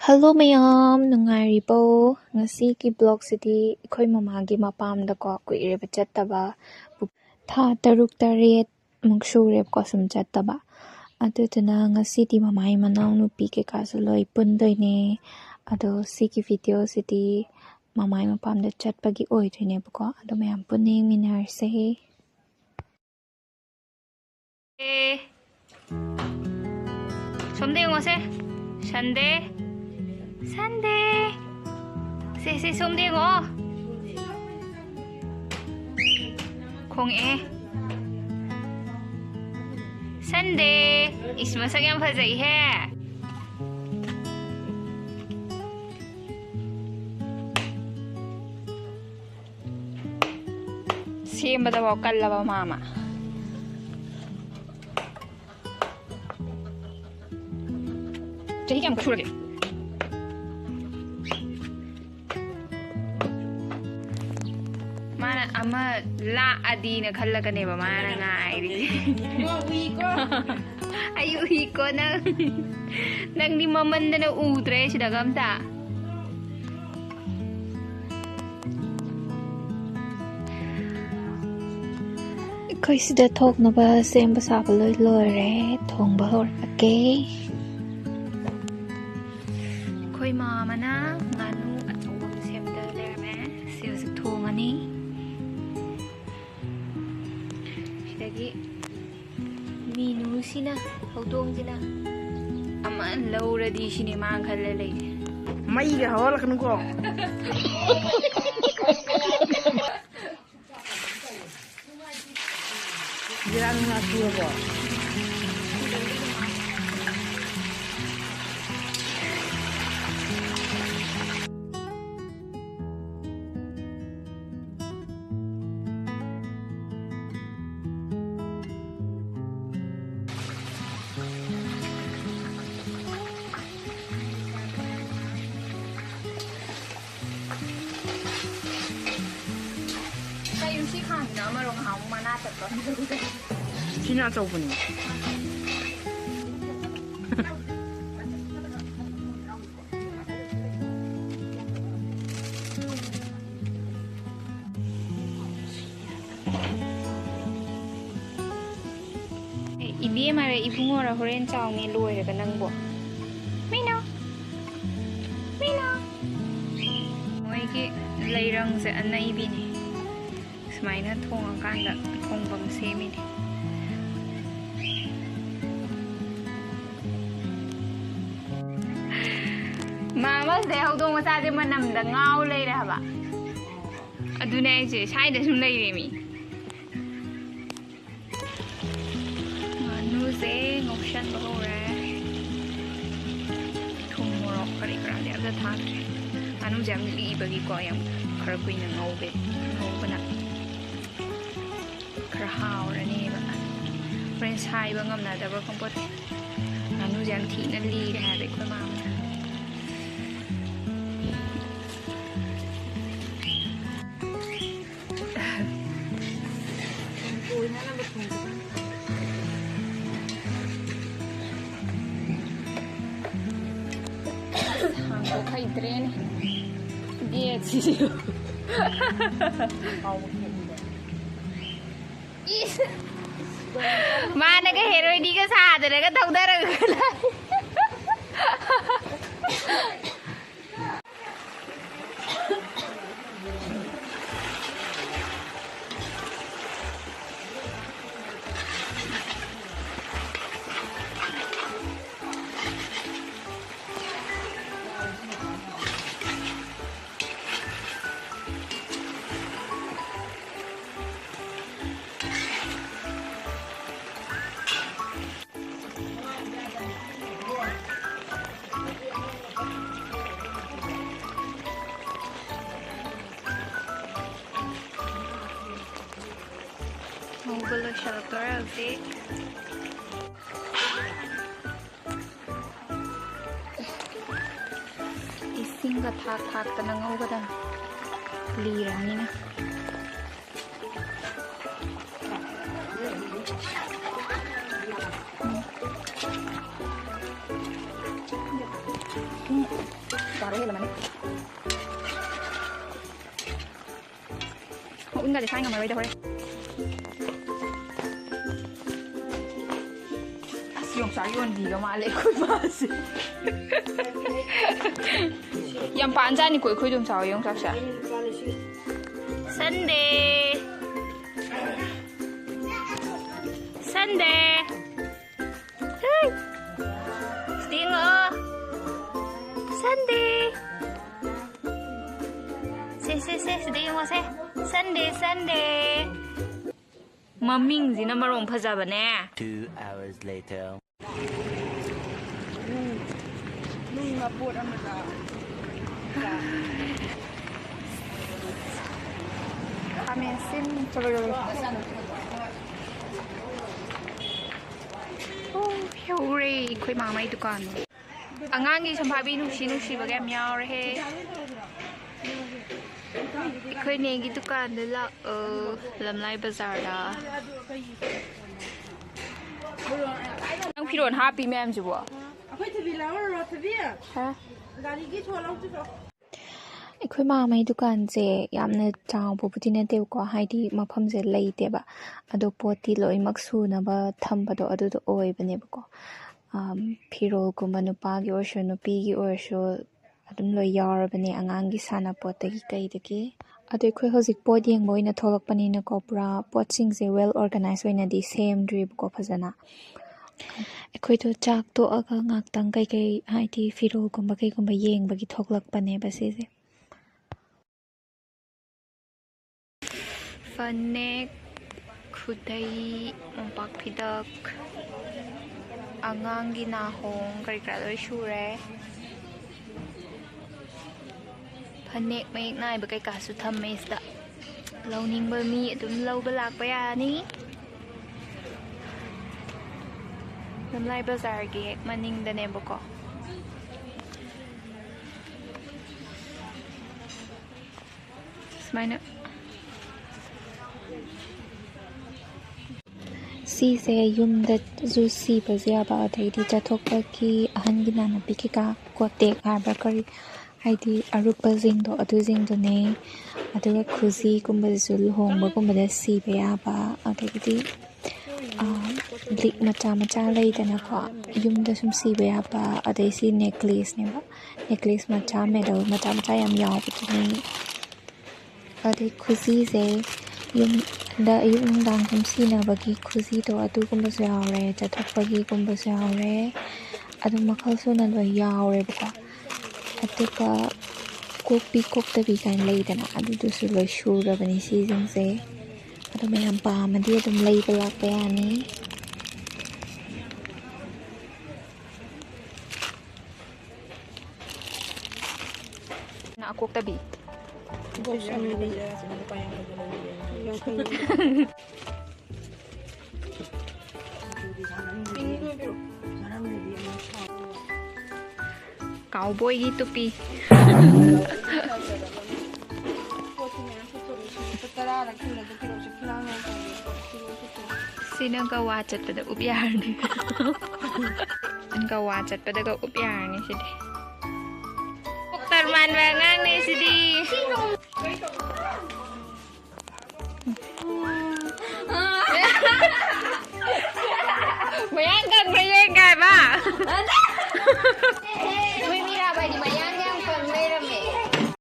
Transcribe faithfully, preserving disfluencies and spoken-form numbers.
Hello ꯃꯌꯥꯝ, ꯅꯨꯡꯉꯥꯏꯔꯤꯕꯣ? ꯉꯁꯤꯒꯤ ꯕ꯭ꯂꯣꯒꯁꯤꯗꯤ ꯑꯩꯈꯣꯏ ꯃꯃꯥꯒꯤ ꯃꯄꯥꯝꯗꯀꯣ, ꯀꯨꯏꯔꯦꯕ ꯆꯠꯇꯕ, ꯊꯥ ꯇꯔꯨꯛ ꯇꯔꯦꯠ ꯃꯨꯛ ꯁꯨꯔꯦꯕꯀꯣ ꯁꯨꯝ ꯆꯠꯇꯕ꯫ ꯑꯗꯨꯗꯨꯅ ꯉꯁꯤꯗꯤ ꯃꯃꯥꯏ ꯃꯅꯥꯎꯅꯨꯄꯤ ꯀꯩꯀꯥꯁꯨ ꯂꯣꯏ ꯄꯨꯟꯗꯣꯏꯅꯦ꯫ ꯑꯗꯣ ꯁꯤꯒꯤ ꯚꯤꯗꯤꯑꯣꯁꯤꯗꯤ ꯃꯃꯥꯏ ꯃꯄꯥꯝꯗ ꯆꯠꯄꯒꯤ ꯑꯣꯏꯗꯣꯏꯅꯦꯕꯀꯣ꯫ ꯑꯗꯣ ꯃꯌꯥꯝ ꯄꯨꯟꯅ ꯌꯦꯡꯃꯤꯟꯅꯔꯁꯦ꯫ ꯑꯦ꯫ ꯁꯣꯝꯗ ꯌꯦꯡꯉꯣꯁꯦ꯫ ꯁꯟꯗꯦ꯫ ꯁꯟꯗꯦ꯫ ꯁꯦ, ꯁꯦ, ꯁꯣꯝꯗ ꯌꯦꯡꯉꯣ꯫ ꯈꯣꯡꯉꯛꯑꯦ꯫ ꯁꯟꯗꯦ꯫ ꯏꯁ, ꯃꯁꯛ ꯌꯥꯝ ꯐꯖꯩꯍꯦ꯫ ꯁꯦꯝꯕꯗꯐꯥꯎ ꯀꯜꯂꯕ ꯃꯥ ꯑꯃ꯫ ꯆꯍꯤ ꯀꯌꯥꯃꯨꯛ ꯁꯨꯔꯒꯦ? ꯃꯥꯅ ꯑꯃ ꯂꯥꯛꯑꯗꯤꯅ ꯈꯜꯂꯒꯅꯦꯕ ꯃꯥꯅ ꯉꯥꯏꯔꯤꯁꯦ꯫ ꯑꯩ ꯎꯏꯀꯣ ꯅꯪ꯫ ꯅꯪꯗꯤ ꯃꯃꯟꯗꯅ ꯎꯗ꯭ꯔꯦ ꯁꯤꯗꯒ ꯑꯝꯇ꯫ ꯑꯩꯈꯣꯏ ꯁꯤꯗ ꯊꯣꯡꯅꯕ ꯁꯦꯝꯕ ꯁꯥꯕ ꯂꯣꯏ ꯂꯣꯏꯔꯦ꯫ ꯊꯣꯡꯕ ꯍꯧꯔꯛꯑꯒꯦ꯫ ꯑꯩꯈꯣꯏ ꯃꯥꯃꯅ ꯉꯥꯅꯨ ꯑꯆꯧꯕ ꯑꯃ ꯁꯦꯝꯗ ꯂꯩꯔꯝꯃꯦ꯫ ꯁꯤ ꯍꯧꯖꯤꯛ ꯊꯣꯡꯉꯅꯤ꯫ ꯁꯤꯗꯒꯤ ꯃꯤꯅꯨꯁꯤꯅ, ꯍꯧꯗꯣꯡꯁꯤꯅ ꯑꯃ ꯂꯧꯔꯗꯤ ꯁꯤꯅꯦ ꯃꯥ ꯈꯜꯂ ꯂꯩꯁꯦ꯫ ꯃꯩꯒ ꯍꯧꯍꯜꯂꯛꯀꯅꯨꯀꯣ꯫ ꯖꯤꯔꯥ ꯅꯨꯡꯂꯥ ꯁꯨꯔꯕꯣ? ꯀꯩꯅꯣ ꯁꯤ ꯈꯥꯡꯁꯤꯅ ꯑꯃꯔꯣꯝ ꯉꯥꯍꯥꯛꯃꯨꯛ ꯃꯅꯥ ꯇꯠꯄ꯫ ꯁꯤꯅ ꯑꯆꯧꯕꯅꯤ꯫ ꯏꯕꯦꯝꯃꯔ ꯏꯕꯨꯡꯉꯣꯔ ꯍꯣꯔꯦꯟ ꯆꯥꯎꯅꯤ ꯂꯣꯏꯔꯒ ꯅꯪꯕꯣ꯫ ꯃꯤꯅꯣ꯫ ꯃꯤꯅꯣ꯫ ꯃꯣꯏꯒꯤ ꯂꯩꯔꯪꯁꯦ ꯑꯅꯩꯕꯤꯅꯤ꯫ ꯁꯨꯃꯥꯏꯅ ꯊꯣꯡꯉꯀꯥꯟꯗ ꯊꯣꯡꯐꯝ ꯁꯦꯝꯃꯤꯅꯤ꯫ ꯃꯥ ꯑꯃꯁꯤꯗꯩ ꯍꯧꯗꯣꯡ ꯃꯆꯥꯁꯦ ꯃꯅꯝꯗ ꯉꯥꯎ ꯂꯩꯔꯦ ꯍꯥꯏꯕ꯫ ꯑꯗꯨꯅꯦ ꯑꯩꯁꯦ ꯁ꯭ꯋꯥꯏꯗ ꯁꯨꯝ ꯂꯩꯔꯦꯃꯤ꯫ ꯉꯥꯅꯨꯁꯦ ꯉꯧꯁꯟꯕ ꯍꯧꯔꯦ꯫ ꯊꯨꯝ ꯃꯣꯔꯣꯛ ꯀꯔꯤ ꯀꯔꯥꯗꯤ ꯑꯝꯇ ꯊꯥꯛꯇ꯭ꯔꯦ꯫ ꯉꯥꯅꯨꯁꯦ ꯌꯥꯝ ꯂꯤꯕꯒꯤꯀꯣ, ꯌꯥꯝ ꯈꯔ ꯀꯨꯏꯅ ꯉꯧꯕ, ꯉꯧꯕꯅ ꯈꯔ ꯍꯥꯎꯔꯅꯦꯕ꯫ ꯍꯣꯔꯦꯟ ꯁꯥꯏꯕ ꯉꯝꯅꯗꯕ꯭ꯔꯥ ꯈꯪꯄꯣꯠꯇꯦ꯫ ꯉꯥꯅꯨꯁꯦ ꯌꯥꯝ ꯊꯤꯅ ꯂꯤꯔꯦ ꯍꯥꯏꯕ ꯑꯩꯈꯣꯏ ꯃꯥꯝꯃꯅ꯫ ꯍꯥꯡꯗꯣꯛ ꯍꯩꯇ꯭ꯔꯦꯅꯦ꯫ ꯒꯦꯠꯁꯤꯁꯨ꯫ ꯏꯁ! ꯃꯥꯅꯒ ꯍꯦꯔꯣꯏꯅꯤꯒ ꯁꯥꯗꯅꯒ ꯊꯧꯗꯔꯒ ꯂꯥꯛꯏ꯫ ꯉꯧꯕ ꯂꯣꯏꯁꯤꯜꯂꯛꯇꯣꯔꯦ ꯍꯧꯖꯤꯛ꯫ ꯏꯁꯤꯡꯒ ꯊꯥꯛ ꯊꯥꯛꯇꯅ ꯉꯧꯒꯗꯕꯅꯤ, ꯂꯤꯔꯕꯅꯤꯅ꯫ ꯎꯝ꯫ ꯎꯝ꯫ ꯕꯥꯔꯣ ꯍꯦꯜꯂꯝꯃꯅꯤ꯫ ꯎꯟꯒꯗꯤ ꯁꯥꯏ ꯉꯝꯃꯔꯣꯏꯗ ꯍꯣꯔꯦꯟ꯫ ꯌꯣꯟꯆꯥꯛ ꯌꯣꯟꯕꯤꯒ ꯃꯥꯜꯂꯦ ꯑꯩꯈꯣꯏ ꯃꯥꯁꯦ꯫ ꯌꯥꯝ ꯄꯥꯟꯖꯥꯠꯅꯤꯀꯣ ꯑꯩꯈꯣꯏ ꯌꯣꯡꯆꯥꯛ ꯌꯣꯡꯆꯥꯛꯁꯦ꯫ ꯁꯟꯗꯦ꯫ ꯁꯟꯗꯦ꯫ ꯍꯩ꯫ ꯁꯤꯗ ꯌꯦꯡꯉꯛꯑꯣ꯫ ꯁꯟꯗꯦ꯫ ꯁꯦ, ꯁꯦ, ꯁꯦ, ꯁꯤꯗ ꯌꯦꯡꯉꯣꯁꯦ꯫ ꯁꯟꯗꯦ, ꯁꯟꯗꯦ꯫ ꯃꯃꯤꯡꯁꯤꯅ ꯃꯔꯣꯡ ꯐꯖꯕꯅꯦ꯫ Two hours later. ꯅꯨꯡ ꯃꯄꯣꯠ ꯑꯃꯗ ꯈꯥꯃꯦꯟ ꯑꯁꯤꯟ ꯆꯠꯂꯣ, ꯆꯠꯂꯣ꯫ ꯑꯣ, ꯌꯧꯔꯦ ꯑꯩꯈꯣꯏ ꯃꯥꯃꯩ ꯗꯨꯀꯥꯟ꯫ ꯑꯉꯥꯡꯒꯤ ꯁꯝꯐꯥꯕꯤ ꯅꯨꯡꯁꯤ ꯅꯨꯡꯁꯤꯕꯒ ꯌꯥꯝ ꯌꯥꯎꯔꯦꯍꯦ꯫ ꯑꯩꯈꯣꯏ ꯅꯦꯒꯤ ꯗꯨꯀꯥꯟꯗ ꯂꯥꯛꯑꯣ, ꯂꯝꯂꯥꯏ ꯕꯖꯥꯔꯗ꯫ ꯅꯪ ꯐꯤꯔꯣꯜ ꯍꯥꯞꯄꯤ ꯃꯌꯥꯝꯁꯤꯕꯣ? ꯑꯩꯈꯣꯏ ꯊꯕꯤ ꯂꯧꯔꯨꯔꯣ, ꯊꯕꯤ꯫ ꯍꯥ? ꯒꯥꯔꯤꯒꯤ ꯁꯣ ꯂꯧꯁꯤꯔꯣ? ꯑꯩꯈꯣꯏ ꯃꯥꯃꯩ ꯗꯨꯀꯥꯟꯁꯦ ꯌꯥꯝꯅ ꯆꯥꯎꯕꯕꯨꯗꯤ ꯅꯠꯇꯦꯕꯀꯣ, ꯍꯥꯏꯗꯤ ꯃꯐꯝꯁꯦ ꯂꯩꯇꯦꯕ, ꯑꯗꯣ ꯄꯣꯠꯇꯤ ꯂꯣꯏꯅꯃꯛ ꯁꯨꯅꯕ ꯊꯝꯕꯗꯣ ꯑꯗꯨꯗꯣ ꯑꯣꯏꯕꯅꯦꯕꯀꯣ꯫ ꯑꯝ, ꯐꯤꯔꯣꯜꯒꯨꯝꯕ ꯅꯨꯄꯥꯒꯤ ꯑꯣꯏꯔꯁꯨ ꯅꯨꯄꯤꯒꯤ ꯑꯣꯏꯔꯁꯨ ꯑꯗꯨꯝ ꯂꯣꯏ ꯌꯥꯎꯔꯕꯅꯦ, ꯑꯉꯥꯡꯒꯤ ꯁꯥꯟꯅꯄꯣꯠꯇꯒꯤ ꯀꯩꯗꯒꯤ꯫ ꯑꯗꯣ ꯑꯩꯈꯣꯏ ꯍꯧꯖꯤꯛ ꯄꯣꯠ ꯌꯦꯡꯕ ꯑꯣꯏꯅ ꯊꯣꯛꯂꯛꯄꯅꯤꯅꯀꯣ, ꯄꯨꯔꯥ ꯄꯣꯠꯁꯤꯡꯁꯦ well organize ꯑꯣꯏꯅꯗꯤ ꯁꯦꯝꯗ꯭ꯔꯤꯕꯀꯣ ꯐꯖꯅ꯫ ꯑꯩꯈꯣꯏꯗꯣ ꯆꯥꯛ ꯇꯣꯛꯑꯒ ꯉꯥꯛꯇꯪ ꯀꯩꯀꯩ, ꯍꯥꯏꯗꯤ ꯐꯤꯔꯣꯜꯒꯨꯝꯕ ꯀꯩꯒꯨꯝꯕ ꯌꯦꯡꯕꯒꯤ ꯊꯣꯛꯂꯛꯄꯅꯦꯕ ꯁꯤꯁꯦ꯫ ꯐꯅꯦꯛ, ꯈꯨꯗꯩ, ꯃꯣꯝꯄꯥꯛ ꯐꯤꯗꯛ, ꯑꯉꯥꯡꯒꯤ ꯅꯥꯍꯣꯡ ꯀꯔꯤ ꯀꯔꯥ ꯂꯣꯏ ꯁꯨꯔꯦ꯫ ꯐꯅꯦꯛ ꯃꯌꯦꯛ ꯅꯥꯏꯕ ꯀꯩꯀꯥꯁꯨ ꯊꯝꯃꯦ ꯁꯤꯗ꯫ ꯂꯧꯅꯤꯡꯕ ꯃꯤ ꯑꯗꯨꯝ ꯂꯧꯕ ꯂꯥꯛꯄ ꯌꯥꯅꯤ꯫ ꯂꯝꯂꯥꯏ ꯕꯖꯥꯔꯒꯤ ꯍꯦꯛ ꯃꯅꯤꯡꯗꯅꯦꯕꯀꯣ꯫ ꯁꯨꯃꯥꯏꯅ꯫ ꯁꯤꯁꯦ ꯌꯨꯝꯗꯁꯨ ꯁꯤꯕꯁꯨ ꯌꯥꯕ, ꯑꯗꯩꯗꯤ ꯆꯠꯊꯣꯛꯄꯒꯤ ꯑꯍꯟꯒꯤ ꯅꯥꯅꯞꯄꯤ ꯀꯩꯀꯥ, ꯀꯣꯇꯦꯛ ꯍꯥꯏꯕ꯭ꯔꯥ ꯀꯔꯤ, ꯍꯥꯏꯗꯤ ꯑꯔꯨꯞꯄꯁꯤꯡꯗꯣ ꯑꯗꯨꯁꯤꯡꯗꯨꯅꯦ꯫ ꯑꯗꯨꯒ ꯈꯨꯖꯤꯒꯨꯝꯕꯗꯁꯨ ꯂꯨꯍꯣꯡꯕꯒꯨꯝꯕꯗ ꯁꯤꯕ ꯌꯥꯕ, ꯑꯗꯒꯤꯗꯤ, ꯑꯥ, ꯂꯤꯛ ꯃꯆꯥ ꯃꯆꯥ ꯂꯩꯗꯅꯀꯣ, ꯌꯨꯝꯗ ꯁꯨꯝ ꯁꯤꯕ ꯌꯥꯕ, ꯑꯗꯩ ꯁꯤ ꯅꯦꯀ꯭ꯂꯦꯁꯅꯦꯕ, ꯅꯦꯀ꯭ꯂꯦꯁ ꯃꯆꯥ, ꯃꯦꯗꯜ ꯃꯆꯥ ꯃꯆꯥ ꯌꯥꯝ ꯌꯥꯎꯕꯗꯨꯅꯤ꯫ ꯑꯗꯩ ꯈꯨꯖꯤꯁꯦ, ꯌꯨꯝꯗ ꯑꯌꯨꯛ ꯅꯨꯡꯗꯥꯡ ꯁꯨꯝ ꯁꯤꯅꯕꯒꯤ ꯈꯨꯖꯤꯗꯣ, ꯑꯗꯨꯒꯨꯝꯕꯁꯨ ꯌꯥꯎꯔꯦ, ꯆꯠꯊꯣꯛꯄꯒꯤꯒꯨꯝꯕꯁꯨ ꯌꯥꯎꯔꯦ, ꯑꯗꯨꯝ ꯃꯈꯜ ꯁꯨꯅ ꯂꯣꯏ ꯌꯥꯎꯔꯦꯕꯀꯣ꯫ ꯑꯗꯨꯒ ꯀꯣꯛꯄꯤ ꯀꯣꯛꯇꯕꯤ ꯀꯥꯏꯅ ꯂꯩꯗꯅ, ꯑꯗꯨꯗꯨꯁꯨ ꯂꯣꯏ ꯁꯨꯔꯕꯅꯤ ꯁꯤꯁꯤꯡꯁꯦ꯫ ꯑꯗꯣ ꯃꯌꯥꯝ ꯄꯥꯝꯃꯗꯤ ꯑꯗꯨꯝ ꯂꯩꯕ ꯂꯥꯛꯄ ꯌꯥꯅꯤ꯫ ꯅ ꯑꯀꯣꯛꯇꯕꯤ꯫ ꯀꯥꯎꯕꯣꯏꯒꯤ ꯇꯨꯄꯤ꯫ ꯁꯤꯅ ꯒꯋꯥ ꯆꯠꯄꯗ ꯎꯞ ꯌꯥꯔꯅꯤ꯫ ꯒꯋꯥ ꯆꯠꯄꯗꯒ ꯎꯞ ꯌꯥꯔꯅꯤ ꯁꯤꯗꯤ꯫ ꯗꯣꯛꯇꯔ ꯃꯥꯟꯕ ꯑꯉꯥꯡꯅꯦ ꯁꯤꯗꯤ꯫ ꯃꯌꯥꯡ ꯀꯪꯕ꯭ꯔꯥ ꯌꯦꯡꯒꯦ ꯍꯥꯏꯕ꯫